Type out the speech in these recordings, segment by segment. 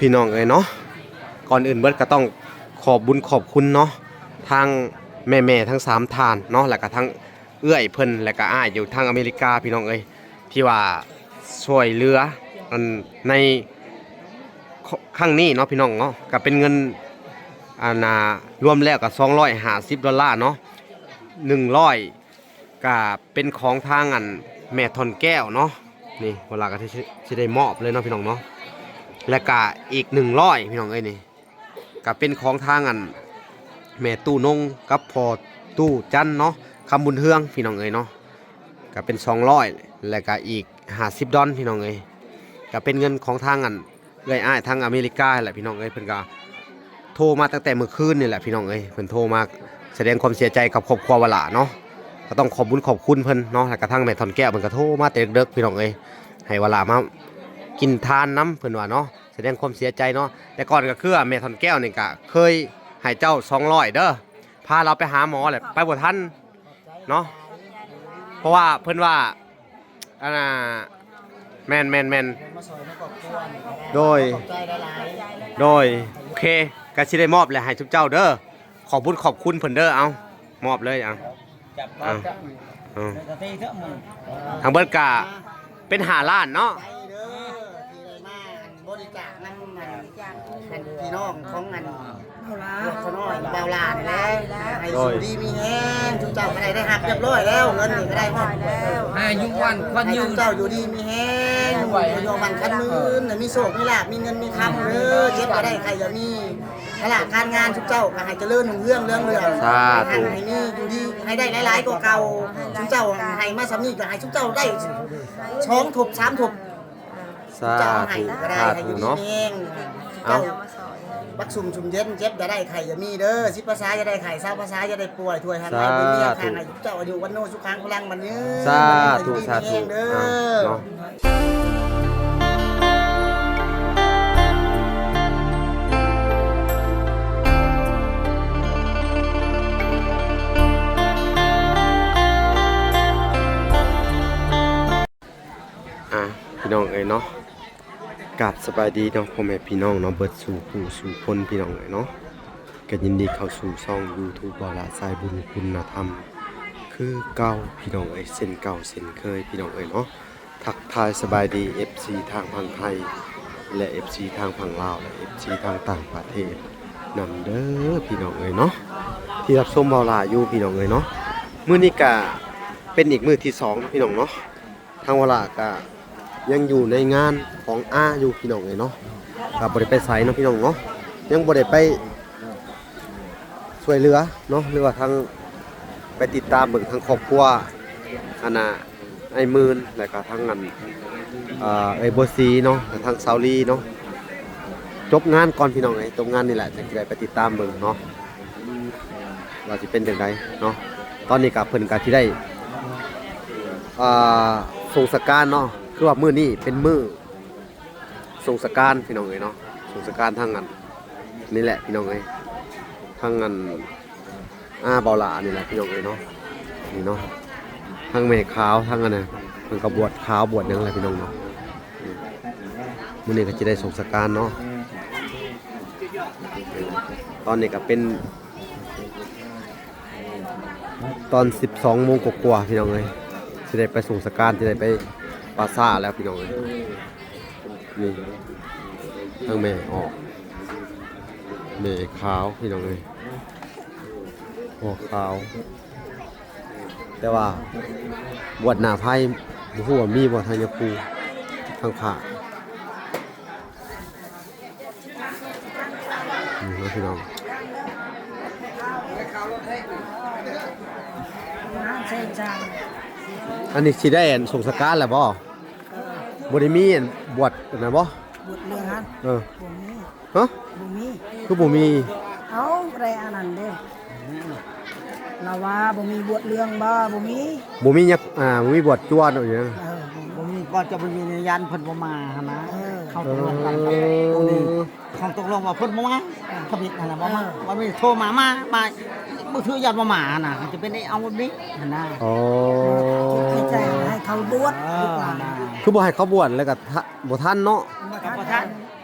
ພີ່ນ້ອງເອີຍເນາະ, ກ່ອນອື່ນເບິດກໍຕ້ອງຂອບບຸນຂອບຄຸນເນາະ ທາງແມ່ໆທັງສາມທ່ານເນາະ ແລ້ວກໍທັງເອື້ອຍເພິ່ນ ແລ້ວກໍອ້າຍຢູ່ທາງອາເມລິກາ ພີ່ນ້ອງເອີຍ ທີ່ວ່າຊ່ວຍເຫຼືອອັນໃນ ຄັ້ງນີ້ເນາະ ພີ່ນ້ອງເນາະ, ກໍເປັນເງິນ ອັນນ່າ ລວມແລ້ວກໍສອງຮ້ອຍຫ້າສິບດອນລາເນາະ, ໜຶ່ງຮ້ອຍ ກະເປັນຂອງທາງອັນແມ່ທ່ອນແກ້ວເນາະ, ນີ້ເວລາກໍຊິ ຊິໄດ້ມອບເລີຍເນາະ ພີ່ນ້ອງເນາະ, ແລ້ວກະອີກໜຶ່ງຮ້ອຍ ພີ່ນ້ອງເອີຍ, ນີ້ກະເປັນຂອງທາງອັນແມ່ຕູ້ນົງກັບພໍ່ຕູ້ຈັນເນາະ, ຄຳບຸນເຮືອງ ພີ່ນ້ອງເອີຍເນາະ, ກະເປັນສອງຮ້ອຍ ແລ້ວກະອີກຫ້າສິບດອນ ພີ່ນ້ອງເອີຍ, ກະເປັນເງິນຂອງທາງອັນ ເອື້ອຍອ້າຍທາງອາເມລິກາແຫຼະ ພີ່ນ້ອງເອີຍ, ເພິ່ນກໍໂທມາຕັ້ງແຕ່ມື້ຄືນນີ້ແຫຼະ ພີ່ນ້ອງເອີຍ, ເພິ່ນໂທມາສະແດງຄວາມເສຍໃຈກັບຄອບຄົວວະຫຼ້າເນາະ, ກໍຕ້ອງຂອບບຸນຂອບຄຸນເພິ່ນເນາະ, ແລ້ວກະທາງແມ່ທ່ອນແກ້ວເພິ່ນກໍໂທມາແຕ່ເດິກໆ ພີ່ນ້ອງເອີຍ, ໃຫ້ວະຫຼ້າມາກິນທານນຳ ເພິ່ນວ່າເນາະ, ສະແດງຄວາມເສຍໃຈເນາະ, ແຕ່ກ່ອນກໍຄືວ່າແມ່ທ່ອນແກ້ວນີ້ກໍເຄີຍໃຫ້ເຈົ້າສອງຮ້ອຍເດີ, ພາລາວໄປຫາໝໍແຫຼະ ໄປບໍ່ທັນ ເນາະ, ເພາະວ່າເພິ່ນວ່າ ອັນນ່າ ແມ່ນໆໆ ໂດຍ ໂດຍ ໂອເຄ ກໍຊິໄດ້ມອບແຫຼະໃຫ້ຊຸມເຈົ້າເດີ, ຂອບບຸນຂອບຄຸນເພິ່ນເດີ, ເອົາ ມອບເລີຍ ເອົາ ເອົາ ເອົາ ທັງເບິດກະເປັນຫ້າລ້ານເນາະ. ໄປເດີ ທີ່ໄດ້ມາອັນບໍລິຈາກນຳອັນ ອັນພີ່ນ້ອງຂອງອັນພວກຂະນ້ອຍບ່າວຫຼ້ານີ້ແຫຼະ, ໃຫ້ຢູ່ດີມີແຮງ, ຊຸມເຈົ້າກໍໄດ້ ໄດ້ຮັບຮຽບຮ້ອຍແລ້ວ, ເງິນນີ້ກໍໄດ້ຮອດ ອາຍຸໝັ້ນຂວັນຍືນ, ໃຫ້ຊຸມເຈົ້າຢູ່ດີມີແຮງ, ຢູ່ໝັ້ນຂວັນຍືນ, ໃຫ້ມີໂຊກມີລາບ, ມີເງິນມີຄຳເດີ, ເຈັບຢ່າໄດ້ ໄຂ້ຢ່າມີ, ພາລະການງານຊຸມເຈົ້າກໍໃຫ້ຈະເລີນຮຸ່ງເຮືອງເລື່ອງເຮືອງ, ສາທຸ, ໃຫ້ມີຢູ່ດີ ໃຫ້ໄດ້ຫຼາຍໆກວ່າເກົ່າ, ຊຸມເຈົ້າໃຫ້ມາສ່ຳນີ້ກໍໃຫ້ຊຸມເຈົ້າໄດ້ສອງທົບສາມທົບ. ສາທຸ ສາທຸເນາະ, ເອົາ ບັກຊຸ່ມຊຸ່ມເຢັນ, ເຈັບຢ່າໄດ້ ໄຂ້ຢ່າມີເດີ, ສິບພາສາຢ່າໄດ້ໄຂ້, ຊາວພາສາຢ່າໄດ້ປ່ວຍ, ຖ້ວຍຫັນໄຫຼບຸນມີ, ສາທຸ ໃຫ້ເຈົ້າອາຍຸວັນໂນ ສຸຂັງ ພະລັງ ໝັ້ນຍືນ, ສາທຸ ສາທຸ ເດີ ເນາະ. ອ່າ ພີ່ນ້ອງເອີຍເນາະ, ກາບສະບາຍດີເນາະ ພໍ່ແມ່ພີ່ນ້ອງເນາະ ເບິດສູ່ຜູ້ສູ່ຄົນ ພີ່ນ້ອງເອີຍເນາະ, ກໍຍິນດີເຂົ້າສູ່ຊ່ອງຢູທູບ ບ່າວຫຼ້າສາຍບຸນຄຸນນະທຳຄືເກົ່າ ພີ່ນ້ອງເອີຍ, ເຊັ່ນເກົ່າເຊັ່ນເຄີຍ ພີ່ນ້ອງເອີຍເນາະ. ທັກທາຍສະບາຍດີເອັຟຊີທາງຝັ່ງໄທ ແລະ ເອັຟຊີທາງຝັ່ງລາວ ແລະ ເອັຟຊີທາງຕ່າງປະເທດນຳເດີ ພີ່ນ້ອງເອີຍເນາະ, ທີ່ຮັບຊົມບ່າວຫຼ້າຢູ່ ພີ່ນ້ອງເອີຍເນາະ. ມື້ນີ້ກະເປັນອີກມື້ທີສອງ ພີ່ນ້ອງເນາະ. ທາງວະລະກະຍັງຢູ່ໃນງານຂອງອາຢູ່ ພີ່ນ້ອງເອີຍເນາະ, ກະບໍ່ໄດ້ໄປໃສເນາະ ພີ່ນ້ອງເນາະ, ຍັງບໍ່ໄດ້ໄປຊ່ວຍເຫຼືອເນາະ ຫຼືວ່າທາງໄປຕິດຕາມເບິ່ງທາງຄອບຄົວ ອັນນ່າ ອ້າຍໝື່ນ ແລ້ວກະທາງອັນ ເອີ ເອື້ອຍບົວສີເນາະ ແລະທາງສາວລີເນາະ. ຈົບງານກ່ອນ ພີ່ນ້ອງເອີຍ, ຈົບງານນີ້ແຫຼະ ຈັ່ງຊິໄດ້ໄປຕິດຕາມເບິ່ງເນາະ ວ່າຊິເປັນຈັ່ງໃດເນາະ. ຕອນນີ້ກະເພິ່ນກະຊິໄດ້ ອ່າ ສົ່ງສະການເນາະ, ຄືວ່າມື້ນີ້ເປັນມື້ສົ່ງສະການ ພີ່ນ້ອງເອີຍເນາະ, ສົ່ງສະການທາງອັນນີ້ແຫຼະ ພີ່ນ້ອງເອີຍ, ທາງອັນ ອາ ບ່າວຫຼ້ານີ້ແຫຼະ ພີ່ນ້ອງເອີຍເນາະ. ນີ້ເນາະ ທັງແມ່ຂາວ ທັງອັນນັ້ນ ເພິ່ນກໍບວດຂາວບວດຫຍັງແຫຼະ ພີ່ນ້ອງເນາະ. ມື້ນີ້ກໍຈະໄດ້ສົ່ງສະການເນາະ, ຕອນນີ້ກໍເປັນ ຕອນສິບສອງໂມງກວ່າໆ ພີ່ນ້ອງເອີຍ, ຊິໄດ້ໄປສົ່ງສະການ ຊິໄດ້ໄປປາສາດແລ້ວ ພີ່ນ້ອງເອີຍ. ນີ້ ທັງແມ່ອອກ ແມ່ຂາວ ພີ່ນ້ອງເອີຍ, ພໍ່ຂາວ, ແຕ່ວ່າບວດໜ້າໄພ ບໍ່ຮູ້ວ່າມີບໍ່ ທາງຍາຄູ ທາງພະ. ນີ້ເນາະ ພີ່ນ້ອງ, ອັນນີ້ຊິໄດ້ອັນສົງສະການແລ້ວບໍ່? ບໍ່ໄດ້ມີອັນບວດອັນນັ້ນບໍ່? ບວດເລື່ອງຫັ້ນ ເອີ ບໍ່ມີ. ຮະ? ບໍ່ມີ. ຄືບໍ່ມີ? ເອົ້າ ບໍ່ໄດ້ອັນນັ້ນເດ້. ລາວວ່າບໍ່ມີບວດເລື່ອງບໍ່? ບໍ່ມີ. ບໍ່ມີຫຍັງ ອ່າ ບໍ່ມີບວດຈົວເນາະ ເອີ ບໍ່ມີ. ບໍ່ມີກໍຈະບໍ່ມີ ຢ້ານເພິ່ນບໍ່ມາຫັ້ນນະ. ເອີ ເຂົາຕົກລົງກັນກັບ ເອີ ຜູ້ນີ້ ເຂົາຕົກລົງວ່າເພິ່ນບໍ່ມາ ທຳອິດຫັ້ນນະ ບໍ່ມາ. ເອີ ບໍ່ມີ ໂທມາ ມາ ມາ ມື້ຖືຢ້ານບໍ່ມາຫັ້ນນະ ຈະເປັນໄດ້ເອົາແບບນີ້ຫັ້ນນະ. ອໍ ໃຫ້ເຂົາບວດ ເອີ ລູກຫຼານ ຄືບໍ່ໃຫ້ເຂົາບວດ ແລ້ວກໍ ບໍ່ທັນເນາະ ບໍ່ທັນ ບໍ່ທັນ.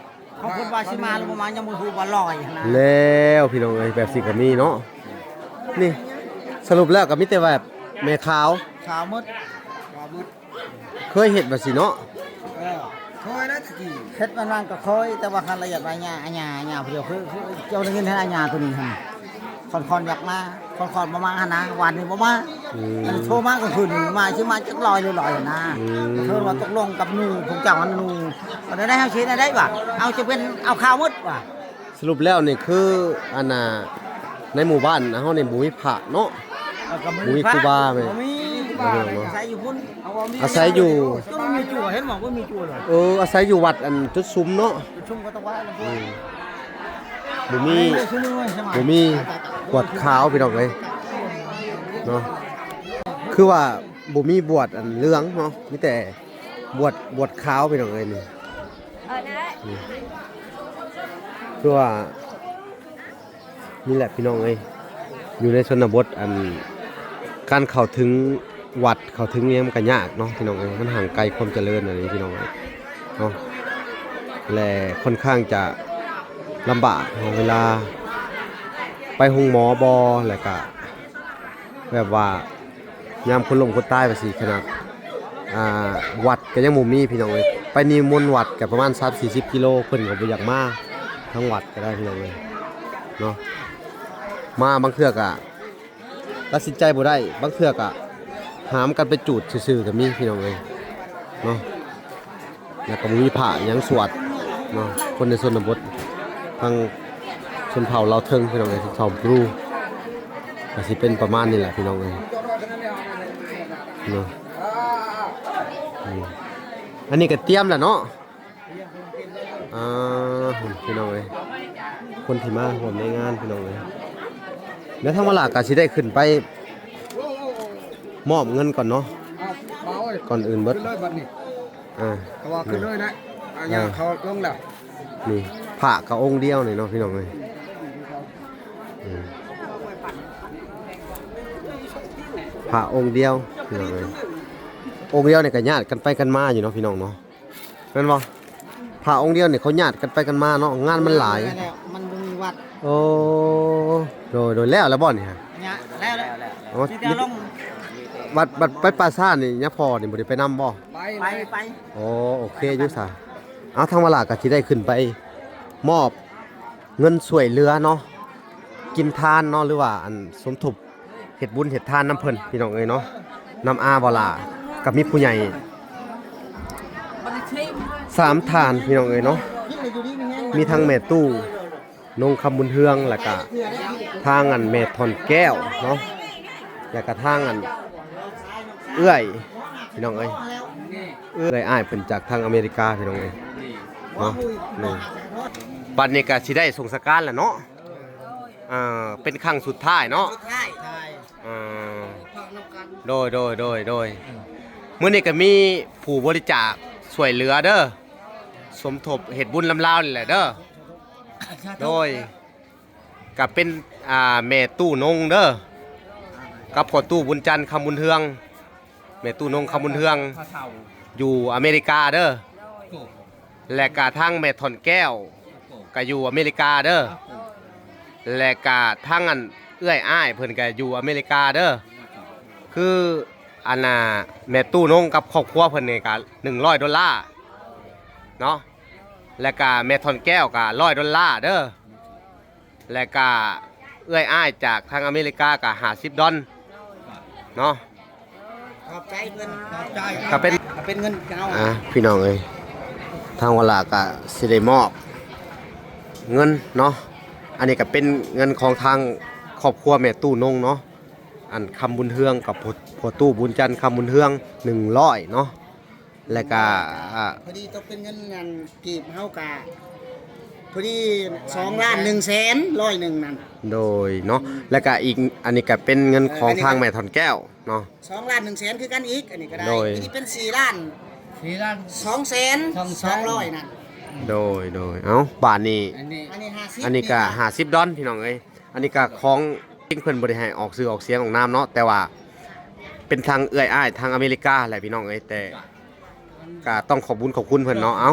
ເຂົາເພິ່ນວ່າຊິມາຫຼືບໍ່ມາ ຍັງບໍ່ຮູ້ວ່າລອຍຫັ້ນນະ. ແລ້ວພີ່ນ້ອງເອີຍ ແບບນີ້ກໍມີເນາະ. ນີ້ສະຫຼຸບແລ້ວກໍມີແຕ່ແບບແມ່ຂາວ ຂາວໝົດ ຂາວໝົດ. ເຄີຍເຮັດແບບຊີ້ເນາະ? ເອີ ເຄີຍແລ້ວຕະກີ້ ເຮັດມານານກໍເຄີຍ ແຕ່ວ່າຄັນລະອຽດວ່າຫຍ້າ ອາຫຍ້າ ຫຍ້າຜູ້ດຽວ ຄື ຄືເຈົ້າໄດ້ຍິນໃຫ້ອາຫຍ້າໂຕນີ້ຫັ້ນ ຄ່ອນໆ ຢາກມາ ຄ່ອນໆ ບໍ່ມາຫັ້ນນະ ວານນີ້ບໍ່ມາ. ອືມ ອັນໂທມາກາງຄືນນີ້ ມາຊິມາຈັກລອຍຫຼືລອຍຫັ້ນນະ. ອືມ ເພິ່ນວ່າຕົກລົງກັບໜູ ພວກເຈົ້າຫັ້ນໜູ ກໍໄດ້ ເຮົາຊິໄດ້ຫວາ ເອົາ ຈະເປັນເອົາຂາວໝົດຫວາ. ສະຫຼຸບແລ້ວນີ້ຄື ອັນນ່າ ໃນໝູ່ບ້ານເຮົານີ້ບໍ່ມີພະເນາະ ເອີ ກໍບໍ່ມີ ບໍ່ມີ ພະ ຄູບາແມ່ນ ບໍ່ມີ ອາໄສຢູ່ພຸ້ນ ອາໄສຢູ່ ບໍ່ມີຈົວ ເຫັນບໍ່ ບໍ່ມີຈົວເລີຍ. ເອີ ອາໄສຢູ່ວັດອັນຈຸດຊຸມເນາະ ຈຸດຊຸມກໍຕ້ອງວ່າ ອືມ ບໍ່ມີ ບໍ່ມີບວດຂາວພີ່ນ້ອງເອີຍເນາະ ຄືວ່າບໍ່ມີບວດອັນເຫຼືອງເນາະ ມີແຕ່ບວດ ບວດຂາວພີ່ນ້ອງເອີຍນີ້. ນີ້ ຄືວ່າ ນີ້ແຫຼະພີ່ນ້ອງເອີຍ ຢູ່ໃນຊົນນະບົດ ອັນ ການເຂົ້າເຖິງວັດ ເຂົ້າເຖິງຫຍັງມັນກໍຍາກເນາະພີ່ນ້ອງເອີຍ ມັນຫ່າງໄກຄວາມຈະເລີນອັນນີ້ພີ່ນ້ອງເອີຍເນາະ ແລະ ຄ່ອນຂ້າງຈະລຳບາກເນາະ ເວລາໄປໂຮງໝໍບໍ ແລ້ວກະ ແບບວ່າຍາມຄົນລົ້ມຄົນຕາຍວ່າຊີ້ ຂະໜາດ ອ່າ ວັດກໍຍັງບໍ່ມີພີ່ນ້ອງເອີຍ ໄປນິມົນວັດກໍປະມານສາມສີ່ສິບກິໂລ ເພິ່ນກໍບໍ່ຢາກມາທາງວັດກໍໄດ້ພີ່ນ້ອງເອີຍເນາະ. ມາບາງເທື່ອກໍຕັດສິນໃຈບໍ່ໄດ້ ບາງເທື່ອກໍຫາມກັນໄປຈູດຊື່ໆກໍມີພີ່ນ້ອງເອີຍເນາະ. ແລ້ວກໍບໍ່ມີພະຫຍັງສວດເນາະ ຄົນໃນຊົນນະບົດ ທາງຊົນເຜົ່າລາວເທິງພີ່ນ້ອງເອີຍ ຊົນເຜົ່າບຣູກໍຊິເປັນປະມານນີ້ແຫຼະພີ່ນ້ອງເອີຍເນາະ. ອືມ ອັນນີ້ກໍຕຽມແລ້ວເນາະ ອ່າ ພີ່ນ້ອງເອີຍ ຄົນທີ່ມາຮ່ວມໃນງານພີ່ນ້ອງເອີຍ ແລ້ວທາງວາລາກໍຊິໄດ້ຂຶ້ນໄປມອບເງິນກ່ອນເນາະ ກ່ອນອື່ນເບິດ ຂຶ້ນເລີຍບັດນີ້. ອ່າ ເພາະວ່າຂຶ້ນເລີຍນະ ອ່າ ຍ່າງເຂົ້າລົງແລ້ວ ນີ້ພະກໍອົງດຽວນີ້ເນາະພີ່ນ້ອງເອີຍ ອືມ ພະອົງດຽວພີ່ນ້ອງເອີຍ ອົງດຽວນີ້ກໍຍາດກັນໄປກັນມາຢູ່ເນາະພີ່ນ້ອງເນາະ ແມ່ນບໍ່? ພະອົງດຽວນີ້ເຂົາຍາດກັນໄປກັນມາເນາະ ງານມັນຫຼາຍ ແລ້ວມັນບໍ່ມີວັດ. ໂອ້ ໂດຍ ໂດຍ ແລ້ວ ແລ້ວບໍ່ນີ້? ຍະ ແລ້ວ ແລ້ວ ໂອ້ ມີແຕ່ລົງ ບັດ ບັດໄປປ່າຊ້ານີ້ ຍາພໍ່ນີ້ບໍ່ໄດ້ໄປນຳບໍ່? ໄປ ໄປ ໄປ. ໂອ້ ໂອເຄຢູ່ຊະ ເອົາ ທາງວາລາກໍຊິໄດ້ຂຶ້ນໄປມອບເງິນຊ່ວຍເຫຼືອເນາະ ກິນທານເນາະ ຫຼືວ່າ ອັນ ສົມທົບ ເຮັດບຸນເຮັດທານນຳເພິ່ນພີ່ນ້ອງເອີຍເນາະ ນຳອາວາລາ ກໍມີຜູ້ໃຫຍ່ສາມທ່ານພີ່ນ້ອງເອີຍເນາະ ມີທັງແມ່ຕູ້ນົງຄຳບຸນເຮືອງ ແລ້ວກະທາງອັນແມ່ທ່ອນແກ້ວເນາະ ແລ້ວກະທາງອັນເອື້ອຍພີ່ນ້ອງເອີຍ ເອື້ອຍອ້າຍເພິ່ນຈາກທາງອາເມລິກາພີ່ນ້ອງເອີຍເນາະ. ນີ້ ບັດນີ້ກະຊິໄດ້ສົ່ງສະການແລ້ວເນາະ. ອ່າ ເປັນຄັ້ງສຸດທ້າຍເນາະ ສຸດທ້າຍ ອ່າ ໂດຍ ໂດຍ ໂດຍ ໂດຍ ມື້ນີ້ກໍມີຜູ້ບໍລິຈາກຊ່ວຍເຫຼືອເດີ ສົມທົບເຮັດບຸນນຳລາວນີ້ແຫຼະເດີ ໂດຍ ກໍເປັນ ອ່າ ແມ່ຕູ້ນົງເດີ ກັບພໍ່ຕູ້ບຸນຈັນຄຳບຸນເຮືອງ ແມ່ຕູ້ນົງຄຳບຸນເຮືອງ ຢູ່ອາເມລິກາເດີ. ແລະກະທາງແມ່ທ່ອນແກ້ວກະຢູ່ອາເມລິກາເດີ ແລະກະທາງອັນເອື້ອຍອ້າຍເພິ່ນກະຢູ່ອາເມລິກາເດີ ຄືອັນນ່າແມ່ຕູ້ນົງກັບຄອບຄົວເພິ່ນນີ້ກະໜຶ່ງຮ້ອຍໂດລາເນາະ ແລະກະແມ່ທ່ອນແກ້ວກະຮ້ອຍໂດລາເດີ. ແລະກະເອື້ອຍອ້າຍຈາກທາງອາເມລິກາກະຫ້າສິບດອນເນາະ ຂອບໃຈເພິ່ນ ຂອບໃຈ ກະເປັນ ກະເປັນເງິນເຮົາ ອ່າ ພີ່ນ້ອງເອີຍ ທາງວາລາກະຊິໄດ້ມອບເງິນເນາະ ອັນນີ້ກະເປັນເງິນຂອງທາງຄອບຄົວແມ່ຕູ້ນົງເນາະ ອັນຄຳບຸນເຮືອງກັບພໍ່ຕູ້ບຸນຈັນຄຳບຸນເຮືອງ ໜຶ່ງຮ້ອຍເນາະ. ແລ້ວກະ ອ່າ ພໍດີຕົກເປັນເງິນອັນກີບເຮົາກະພໍດີສອງລ້ານໜຶ່ງແສນ ຮ້ອຍໜຶ່ງນັ້ນ ໂດຍເນາະ ແລ້ວກະອີກອັນນີ້ກະເປັນເງິນຂອງທາງແມ່ທ່ອນແກ້ວເນາະ ສອງລ້ານໜຶ່ງແສນຄືກັນອີກ ອັນນີ້ກະໄດ້ ໂດຍ ອັນນີ້ເປັນສີ່ລ້ານ ສີ່ລ້ານສອງແສນສອງຮ້ອຍນັ້ນ ໂດຍ ໂດຍ ເອົ້າ ບາດນີ້ ອັນນີ້ ອັນນີ້ຫ້າສິບ ອັນນີ້ກະຫ້າສິບດອນ ພີ່ນ້ອງເອີຍ ອັນນີ້ກະຂອງ ເພິ່ນບໍ່ໄດ້ໃຫ້ອອກຊື່ອອກສຽງອອກນາມເນາະ ແຕ່ວ່າເປັນທາງເອື້ອຍອ້າຍທາງອາເມລິກາແຫຼະ ພີ່ນ້ອງເອີຍ ແຕ່ ກະຕ້ອງຂອບບຸນຂອບຄຸນເພິ່ນເນາະ ເອົ້າ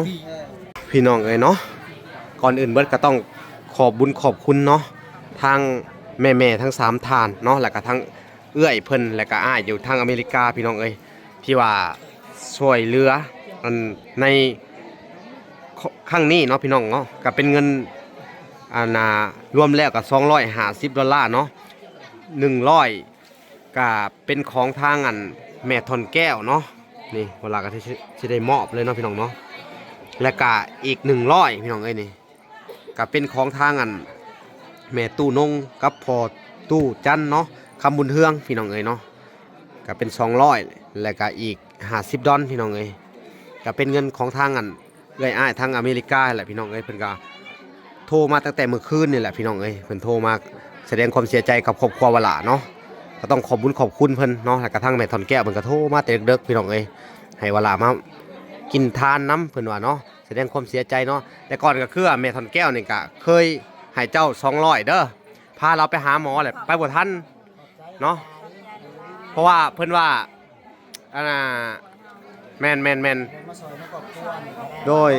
ເອີ ພີ່ນ້ອງເອີຍເນາະ ກ່ອນອື່ນເບິດກໍຕ້ອງຂອບບຸນຂອບຄຸນເນາະ ທາງແມ່ໆທັງສາມທ່ານເນາະ ແລ້ວກໍທັງເອື້ອຍເພິ່ນ ແລ້ວກໍອ້າຍຢູ່ທາງອາເມລິກາ ພີ່ນ້ອງເອີຍ ທີ່ວ່າຊ່ວຍເຫຼືອອັນໃນ ຄັ້ງນີ້ເນາະ ພີ່ນ້ອງເນາະ ກໍເປັນເງິນ ອັນນ່າ ລວມແລ້ວກໍສອງຮ້ອຍຫ້າສິບດອນລາເນາະ ໜຶ່ງຮ້ອຍ ກະເປັນຂອງທາງອັນແມ່ທ່ອນແກ້ວເນາະ ນີ້ເວລາກໍຊິ ຊິໄດ້ມອບເລີຍເນາະ ພີ່ນ້ອງເນາະ ແລ້ວກະອີກໜຶ່ງຮ້ອຍ ພີ່ນ້ອງເອີຍ ນີ້ກະເປັນຂອງທາງອັນແມ່ຕູ້ນົງກັບພໍ່ຕູ້ຈັນເນາະ ຄຳບຸນເຮືອງ ພີ່ນ້ອງເອີຍເນາະ ກະເປັນສອງຮ້ອຍ ແລ້ວກະອີກຫ້າສິບດອນ ພີ່ນ້ອງເອີຍ ກະເປັນເງິນຂອງທາງອັນ ເອື້ອຍອ້າຍທາງອາເມລິກາແຫຼະ ພີ່ນ້ອງເອີຍ ເພິ່ນກໍໂທມາຕັ້ງແຕ່ມື້ຄືນນີ້ແຫຼະ ພີ່ນ້ອງເອີຍ ເພິ່ນໂທມາສະແດງຄວາມເສຍໃຈກັບຄອບຄົວວະຫຼ້າເນາະ ກໍຕ້ອງຂອບບຸນຂອບຄຸນເພິ່ນເນາະ ແລ້ວກະທັງແມ່ທ່ອນແກ້ວເພິ່ນກໍໂທມາແຕ່ເດິກໆ ພີ່ນ້ອງເອີຍ ໃຫ້ວະຫຼ້າມາກິນທານນຳ ເພິ່ນວ່າເນາະ ສະແດງຄວາມເສຍໃຈເນາະ ແຕ່ກ່ອນກໍຄືແມ່ທ່ອນແກ້ວນີ້ກໍເຄີຍໃຫ້ເຈົ້າສອງຮ້ອຍເດີ ພາລາວໄປຫາໝໍແຫຼະ ໄປບໍ່ທັນ ເນາະ ເພາະວ່າເພິ່ນວ່າ ອັນນ່າ ແມ່ນໆໆ ໂດຍ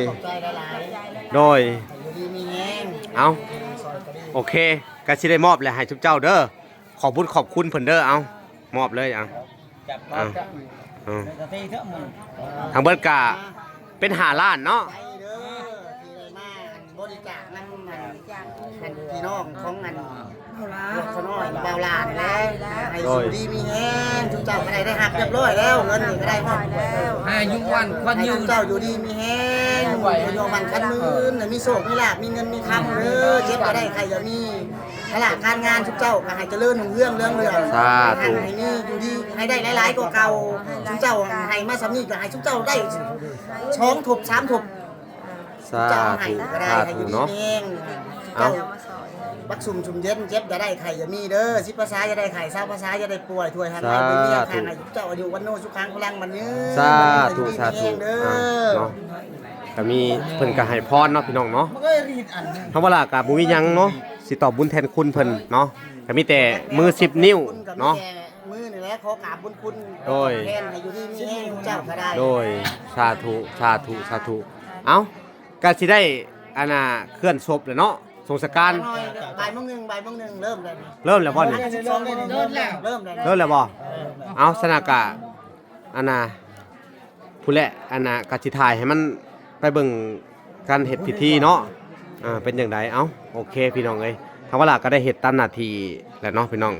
ໂດຍ ເອົາ ໂອເຄ ກໍຊິໄດ້ມອບແຫຼະໃຫ້ຊຸມເຈົ້າເດີ ຂອບບຸນຂອບຄຸນເພິ່ນເດີ ເອົາ ມອບເລີຍ ເອົາ ເອົາ ເອົາ ທັງເບິດກະເປັນຫ້າລ້ານເນາະ ໄປເດີ ທີ່ໄດ້ມາອັນບໍລິຈາກນຳອັນ ອັນພີ່ນ້ອງຂອງອັນພວກຂະນ້ອຍບ່າວຫຼ້ານີ້ແຫຼະ ໃຫ້ຢູ່ດີມີແຮງ ຊຸມເຈົ້າກໍໄດ້ ໄດ້ຮັບຮຽບຮ້ອຍແລ້ວ ເງິນນີ້ກໍໄດ້ຮອດ ໃຫ້ອາຍຸໝັ້ນຂວັນຍືນ ໃຫ້ຊຸມເຈົ້າຢູ່ດີມີແຮງ ອາຍຸໝັ້ນຂວັນຍືນ ໃຫ້ມີໂຊກມີລາບ ມີເງິນມີຄຳເດີ ເຈັບຢ່າໄດ້ ໄຂ້ຢ່າມີ ພາລະການງານຊຸມເຈົ້າກໍໃຫ້ຈະເລີນຮຸ່ງເຮືອງເລື່ອງເຮືອງ ສາທຸ ໃຫ້ມີຢູ່ດີ ໃຫ້ໄດ້ຫຼາຍໆກວ່າເກົ່າ ຊຸມເຈົ້າໃຫ້ມາສ່ຳນີ້ກໍໃຫ້ຊຸມເຈົ້າໄດ້ສອງທົບສາມທົບ ສາທຸ ເຈົ້າໃຫ້ກໍໄດ້ ສາທຸ ໃຫ້ຢູ່ດີ ເນາະ ມີແຮງ ເອົ້າ ເຈົ້າບັກຊຸ່ມຊຸ່ມເຢັນ ເຈັບຢ່າໄດ້ໄຂ້ຢ່າມີເດີ ສິບພາສາຢ່າໄດ້ໄຂ້ ຊາວພາສາຢ່າໄດ້ປ່ວຍ ຖ້ວຍຫັນໄໝ ສາທຸ ບໍ່ມີອັນຕະລາຍ ໃຫ້ເຈົ້າອາຍຸວັນໂນສຸຂັງພະລັງໝັ້ນຍືນ ສາທຸ ໃຫ້ຢູ່ດີ ສາທຸ ມີແຮງເດີ ອ່າ ເນາະ ກໍມີ ເພິ່ນກໍໃຫ້ພອນເນາະ ພີ່ນ້ອງເນາະ ທາງວາລາກໍບໍ່ມີຫຍັງເນາະ ຊິຕອບບຸນແທນຄຸນເພິ່ນເນາະ ກໍມີແຕ່ມືສິບນິ້ວເນາະ ມືນີ້ແຫຼະ ຂໍກາບບຸນຄຸນ ໂດຍ ຕອບແທນໃຫ້ຢູ່ດີມີແຮງເຈົ້າກໍໄດ້ ໂດຍ ສາທຸ ສາທຸ ສາທຸ ເອົ້າ ກໍຊິໄດ້ ອັນນ່າ ເຄື່ອນສົບແລ້ວເນາະ ສົງສະການ ບ່າຍໂມງໜຶ່ງ ບ່າຍໂມງໜຶ່ງ ເລີ່ມແລ້ວ ເລີ່ມແລ້ວບໍ່ນີ້ ເລີ່ມແລ້ວ ເລີ່ມແລ້ວ ເລີ່ມແລ້ວບໍ່ ເອົ້າ ສະນະກະ ອັນນ່າ ພຸ້ນແຫຼະ ອັນນ່າ ກໍຊິຖ່າຍໃຫ້ມັນໄປເບິ່ງການເຮັດພິທີເນາະ ອ່າ ເປັນຈັ່ງໃດ ເອົ້າ ໂອເຄ ພີ່ນ້ອງເອີຍ ທາງວາລາກໍໄດ້ເຮັດຕາມໜ້າທີ່ແລ້ວເນາະ ພີ່ນ້ອງ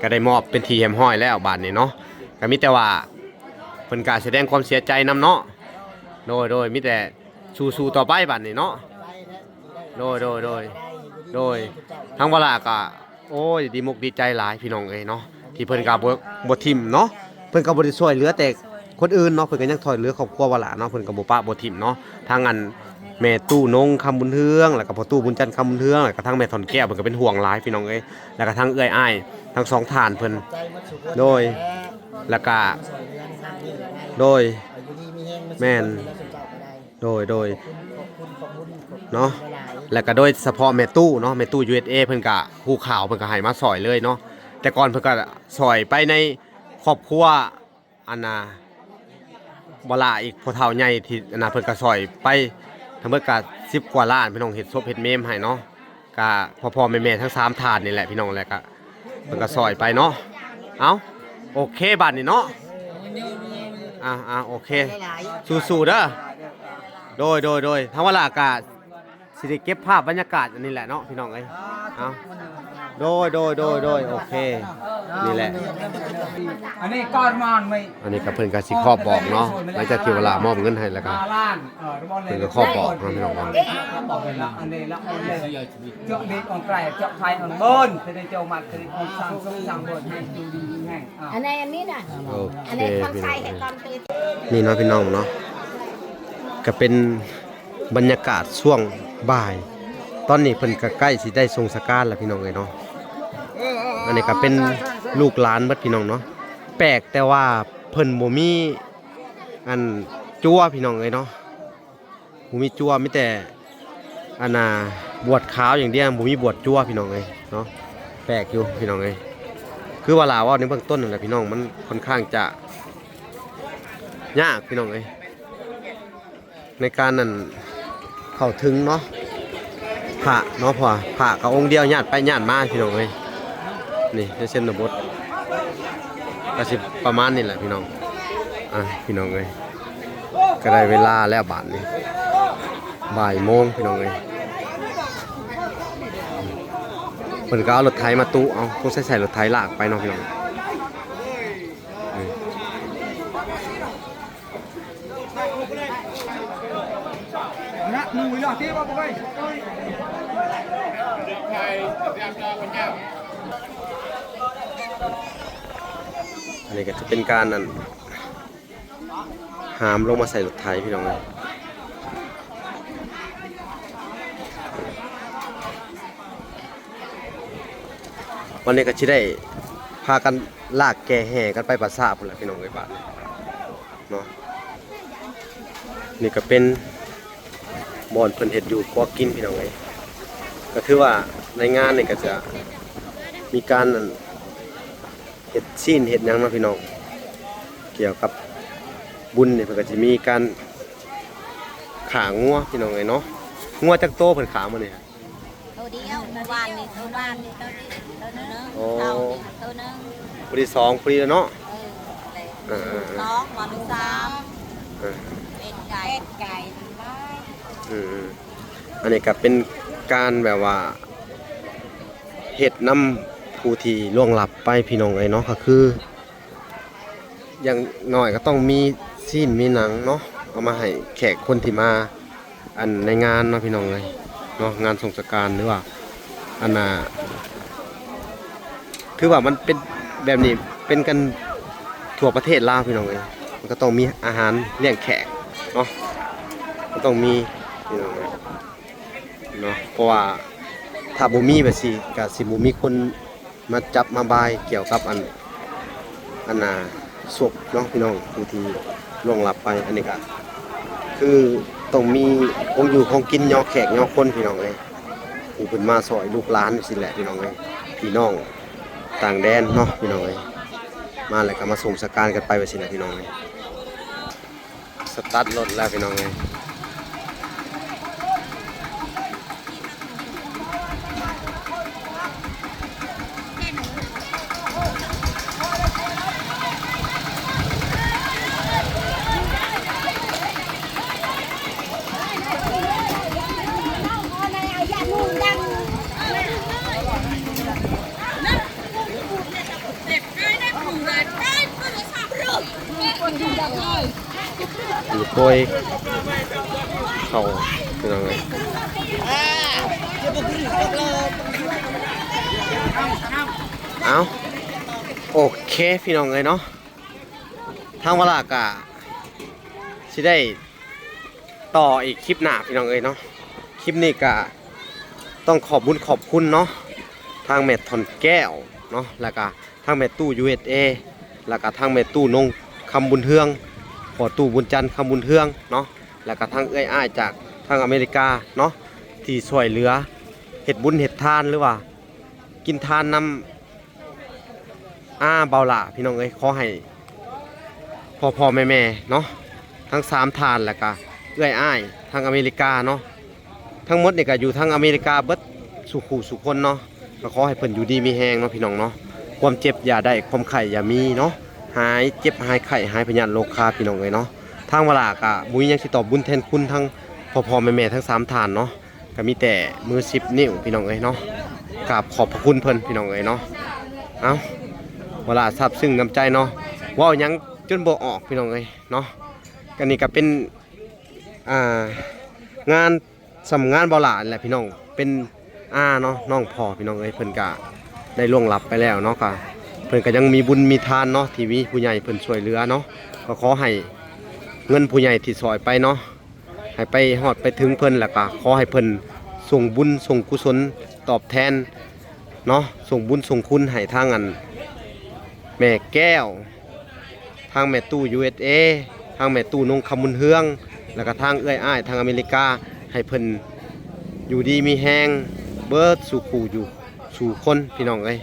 ກໍໄດ້ມອບເປັນທີ່ຮຽບຮ້ອຍແລ້ວບາດນີ້ເນາະ ກໍມີແຕ່ວ່າເພິ່ນກໍສະແດງຄວາມເສຍໃຈນຳເນາະ ໂດຍ ໂດຍ ມີແຕ່ ສູ້ໆຕໍ່ໄປບາດນີ້ເນາະ ໂດຍ ໂດຍ ໂດຍ ໂດຍ ທາງວາລາກໍ ໂອ້ຍ ດີມົກດີໃຈຫຼາຍ ພີ່ນ້ອງເອີຍເນາະ ທີ່ເພິ່ນກໍບໍ່ ບໍ່ຖິ້ມເນາະ ເພິ່ນກໍບໍ່ໄດ້ຊ່ວຍເຫຼືອແຕ່ຄົນອື່ນເນາະ ເພິ່ນກໍຍັງຊ່ວຍເຫຼືອຄອບຄົວວາລາເນາະ ເພິ່ນກໍບໍ່ປະບໍ່ຖິ້ມເນາະ ທັງອັນແມ່ຕູ້ນົງ ຄຳບຸນເຮືອງ ແລ້ວກໍພໍ່ຕູ້ບຸນຈັນ ຄຳບຸນເຮືອງ ແລ້ວກໍທັງແມ່ທ່ອນແກ້ວ ເພິ່ນກໍເປັນຫ່ວງຫຼາຍ ພີ່ນ້ອງເອີຍ ແລ້ວກໍທັງເອື້ອຍອ້າຍທັງສອງທ່ານເພິ່ນ ໂດຍ ແລ້ວກໍ ໂດຍ ແມ່ນ ໂດຍ ໂດຍ ເນາະ ແລ້ວກໍໂດຍສະເພາະແມ່ຕູ້ເນາະ ແມ່ຕູ້ ຢູເອັສເອ ເພິ່ນກໍຮູ້ຂ່າວ ເພິ່ນກໍໃຫ້ມາຊ່ອຍເລີຍເນາະ ແຕ່ກ່ອນເພິ່ນກໍຊ່ອຍໄປໃນຄອບຄົວ ອັນນ່າ ບໍ່ຫຼາຍ ອີກ ພໍ່ເຖົ້າໃຫຍ່ທີ່ ອັນນ່າ ເພິ່ນກໍຊ່ອຍໄປ ທັງເບິດກໍສິບກວ່າລ້ານ ພີ່ນ້ອງ ເຮັດສົບເຮັດເມມໃຫ້ເນາະ ກະພໍ່ໆແມ່ໆທັງສາມທ່ານນີ້ແຫຼະ ພີ່ນ້ອງ ແລ້ວກະເພິ່ນກໍຊ່ອຍໄປເນາະ ເອົ້າ ໂອເຄ ບາດນີ້ເນາະ ອ່າໆ ໂອເຄ ສູ້ໆເດີ ໂດຍ ໂດຍ ໂດຍ ທາງວາລາກະຊິໄດ້ເກັບພາບບັນຍາກາດອັນນີ້ແຫຼະເນາະ ພີ່ນ້ອງເອີຍ ເອົ້າ ໂດຍ ໂດຍ ໂດຍ ໂດຍ ໂອເຄ ນີ້ແຫຼະ ອັນນີ້ກໍເພິ່ນກໍຊິຄອບບອກເນາະ ຫຼັງຈາກທີ່ວາລາມອບເງິນໃຫ້ແລ້ວກໍ ເພິ່ນກໍຂໍບອກເນາະ ພີ່ນ້ອງເນາະ ອັນໃດອັນນີ້ນະ ໂອເຄ ພີ່ນ້ອງເອີຍ ນີ້ເນາະ ພີ່ນ້ອງເນາະ ກໍເປັນບັນຍາກາດຊ່ວງບ່າຍ ຕອນນີ້ເພິ່ນກໍໃກ້ຊິໄດ້ສົ່ງສະການແລ້ວ ພີ່ນ້ອງເອີຍເນາະ ອັນນີ້ກໍເປັນລູກຫຼານເບິດ ພີ່ນ້ອງເນາະ ແປກແຕ່ວ່າເພິ່ນບໍ່ມີອັນຈົວ ພີ່ນ້ອງເອີຍເນາະ ບໍ່ມີຈົວ ມີແຕ່ ອັນນ່າ ບວດຂາວຢ່າງດຽວ ບໍ່ມີບວດຈົວ ພີ່ນ້ອງເອີຍເນາະ ແປກຢູ່ ພີ່ນ້ອງເອີຍ ຄືວ່າລາວເວົ້າໃນເບື້ອງຕົ້ນນັ້ນແຫຼະ ພີ່ນ້ອງ ມັນຄ່ອນຂ້າງຈະຍາກ ພີ່ນ້ອງເອີຍ ໃນການນັ້ນເຂົ້າເຖິງເນາະ ພະເນາະ ເພາະວ່າພະກໍອົງດຽວຍາດໄປຍາດມາພີ່ນ້ອງເອີຍ. ນີ້ໃນຊົນນະບົດກໍຊິປະມານນີ້ແຫຼະພີ່ນ້ອງ. ອ່າ ພີ່ນ້ອງເອີຍ ກໍໄດ້ເວລາແລ້ວບາດນີ້ ບ່າຍໂມງພີ່ນ້ອງເອີຍ. ເພິ່ນກໍເອົາລົດໄຖມາຕູ້ເອົາ ຄົງໃຊ້ ໃຊ້ລົດໄຖລາກໄປເນາະພີ່ນ້ອງ. ອັນນີ້ກໍຈະເປັນການ ອັນ ຫາມລົງມາໃສ່ລົດໄຖພີ່ນ້ອງເອີຍ. ວັນນີ້ກໍຊິໄດ້ພາກັນລາກແກ່ແຫ່ກັນໄປປ່າຊ້າພຸ້ນແຫຼະພີ່ນ້ອງເອີຍ ບາດນີ້ເນາະ. ນີ້ກໍເປັນບ່ອນເພິ່ນເຮັດຢູ່ຄົວກິນພີ່ນ້ອງເອີຍ. ກໍຖືວ່າໃນງານນີ້ກໍຈະມີການ ອັນ ເຮັດຊີ້ນເຮັດຫຍັງເນາະພີ່ນ້ອງ. ກ່ຽວກັບບຸນນີ້ເພິ່ນກໍຊິມີການຂ້າງົວພີ່ນ້ອງເອີຍເນາະ. ງົວຈັກໂຕເພິ່ນຂ້າມື້ນີ້? ໂຕດຽວ ມື້ວານນີ້ ມື້ວານນີ້ໂຕໜຶ່ງ ໂຕໜຶ່ງ ອໍ ເຊົ້ານີ້ໂຕໜຶ່ງ ຜູ້ທີສອງພໍດີແລ້ວເນາະ. ເອີ ເອີໆໆ ສອງ ມື້ທີສາມ ເອີ ເປັດໄກ່ ເປັດໄກ່ຫຼາຍ. ອືມ ອັນນີ້ກໍເປັນການແບບວ່າເຮັດນຳຜູ້ທີ່ລ່ວງລັບໄປພີ່ນ້ອງເອີຍເນາະ. ກໍຄື ຢ່າງໜ້ອຍກໍຕ້ອງມີຊີ້ນມີໜັງເນາະ ເອົາມາໃຫ້ແຂກຄົນທີ່ມາ ອັນ ໃນງານເນາະພີ່ນ້ອງເອີຍເນາະ. ງານສົ່ງສະການ ຫຼືວ່າ ອັນນ່າ ຖືວ່າມັນເປັນແບບນີ້ ເປັນກັນທົ່ວປະເທດລາວພີ່ນ້ອງເອີຍ. ມັນກໍຕ້ອງມີອາຫານລ້ຽງແຂກເນາະ ມັນຕ້ອງມີພີ່ນ້ອງເອີຍເນາະ. ເພາະວ່າຖ້າບໍ່ມີແບບຊີ້ ກໍຊິບໍ່ມີຄົນ ມາຈັບມາບາຍກ່ຽວກັບອັນ ອັນນ່າ ສົບເນາະພີ່ນ້ອງ ຜູ້ທີ່ລ່ວງລັບໄປ. ອັນນີ້ກໍຄືຕ້ອງມີຂອງຢູ່ຂອງກິນຍໍແຂກຍໍຄົນພີ່ນ້ອງເອີຍ ຜູ້ເພິ່ນມາຊ່ອຍລູກຫຼານຊີ້ແຫຼະພີ່ນ້ອງເອີຍ. ພີ່ນ້ອງຕ່າງແດນເນາະພີ່ນ້ອງເອີຍ ມາແລ້ວກໍມາສົ່ງສະການກັນໄປວ່າຊີ້ແຫຼະພີ່ນ້ອງເອີຍ. ສະຕາດລົດແລ້ວພີ່ນ້ອງເອີຍ. ມີໂກຍເຂົ້າພີ່ນ້ອງເອີຍ. ເອົ້າ ໂອເຄພີ່ນ້ອງເອີຍເນາະ ທາງວາລາກະຊິໄດ້ ຕໍ່ອີກຄລິບໜ້າພີ່ນ້ອງເອີຍເນາະ. ຄລິບນີ້ກະຕ້ອງຂອບບຸນຂອບຄຸນເນາະ ທາງແມ່ທ່ອນແກ້ວເນາະ ແລ້ວກະທາງແມ່ຕູ້ ຢູເອສເອ ແລ້ວກະທາງແມ່ຕູ້ນົງຄຳບຸນເຮືອງ ພໍ່ຕູ້ບຸນຈັນຄຳບຸນເຮືອງເນາະ ແລ້ວກະທາງເອື້ອຍອ້າຍຈາກທາງອາເມລິກາເນາະ ທີ່ຊ່ວຍເຫຼືອເຮັດບຸນເຮັດທານ ຫຼືວ່າກິນທານນຳ ອາ ບ່າວຫຼ້າ ພີ່ນ້ອງເອີຍ. ຂໍໃຫ້ພໍ່ໆແມ່ໆເນາະ ທັງສາມທ່ານ ແລ້ວກະເອື້ອຍອ້າຍທາງອາເມລິກາເນາະ ທັງໝົດນີ້ກະຢູ່ທາງອາເມລິກາເບິດສູ່ຄູ່ສູ່ຄົນເນາະ. ກໍຂໍໃຫ້ເພິ່ນຢູ່ດີມີແຮງເນາະພີ່ນ້ອງເນາະ ຄວາມເຈັບຢ່າໄດ້ ຄວາມໄຂ້ຢ່າມີເນາະ ຫາຍເຈັບຫາຍໄຂ້ ຫາຍພະຍາດໂລຄາ ພີ່ນ້ອງເອີຍເນາະ. ທາງວາລາກະບໍ່ມີຫຍັງຊິຕອບບຸນແທນຄຸນທັງພໍ່ໆແມ່ໆທັງສາມທ່ານເນາະ. ກໍມີແຕ່ມືສິບນິ້ວພີ່ນ້ອງເອີຍເນາະ ກາບຂອບພະຄຸນເພິ່ນພີ່ນ້ອງເອີຍເນາະ. ເອົ້າ ວາລາຊາບຊຶ້ງນ້ຳໃຈເນາະ ເວົ້າຫຍັງຈົນບໍ່ອອກພີ່ນ້ອງເອີຍເນາະ. ອັນນີ້ກໍເປັນ ອ່າ ງານ ສ່ຳງານບ່າວຫຼ້າແຫຼະພີ່ນ້ອງ ເປັນອາເນາະ ນ້ອງພໍ່ພີ່ນ້ອງເອີຍ. ເພິ່ນກະໄດ້ລ່ວງລັບໄປແລ້ວເນາະ ກະເພິ່ນກະຍັງມີບຸນມີທານເນາະ ທີ່ມີຜູ້ໃຫຍ່ເພິ່ນຊ່ວຍເຫຼືອເນາະ. ກໍຂໍໃຫ້ເງິນຜູ້ໃຫຍ່ທີ່ຊ່ອຍໄປເນາະ ໃຫ້ໄປຮອດໄປເຖິງເພິ່ນ ແລ້ວກະຂໍໃຫ້ເພິ່ນສົ່ງບຸນສົ່ງກຸສົນຕອບແທນເນາະ ສົ່ງບຸນສົ່ງຄຸນໃຫ້ທາງອັນແມ່ແກ້ວ ທາງແມ່ຕູ້ ຢູເອສເອ ທາງແມ່ຕູ້ນົງຄຳບຸນເຮືອງ ແລ້ວກະທາງເອື້ອຍອ້າຍທາງອາເມລິກາ ໃຫ້ເພິ່ນຢູ່ດີມີແຮງເບິດສູ່ຄູ່ຢູ່ ສູ່ຄົນພີ່ນ້ອງເອີຍ.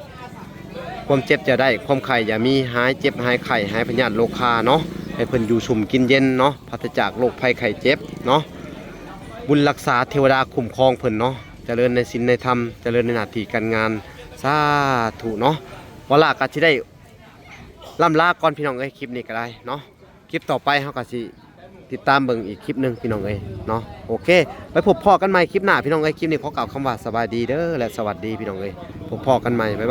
ຄວາມເຈັບຢ່າໄດ້ ຄວາມໄຂ້ຢ່າມີ ຫາຍເຈັບຫາຍໄຂ້ ຫາຍພະຍາດໂລຄາເນາະ ໃຫ້ເພິ່ນຢູ່ຊຸ່ມກິນເຢັນເນາະ ປາສະຈາກໂລກໄພໄຂ້ເຈັບເນາະ. ບຸນຮັກສາເທວະດາຄຸ້ມຄອງເພິ່ນເນາະ ຈະເລີນໃນສິນໃນທຳ ຈະເລີນໃນໜ້າທີ່ການງານ ສາທຸເນາະ. ເວລາກໍຊິໄດ້ລ່ຳລາກ່ອນພີ່ນ້ອງເອີຍ ຄລິບນີ້ກໍໄດ້ເນາະ. ຄລິບຕໍ່ໄປເຮົາກໍຊິຕິດຕາມເບິ່ງອີກຄລິບໜຶ່ງພີ່ນ້ອງເອີຍເນາະ. ໂອເຄ ໄປພົບພໍ້ກັນໃໝ່ຄລິບໜ້າພີ່ນ້ອງເອີຍ. ຄລິບນີ້ຂໍກ່າວຄຳວ່າສະບາຍດີເດີ ແລະ ສະຫວັດດີພີ່ນ້ອງເອີຍ. ພົບພໍ້ກັນໃໝ່ ບາຍ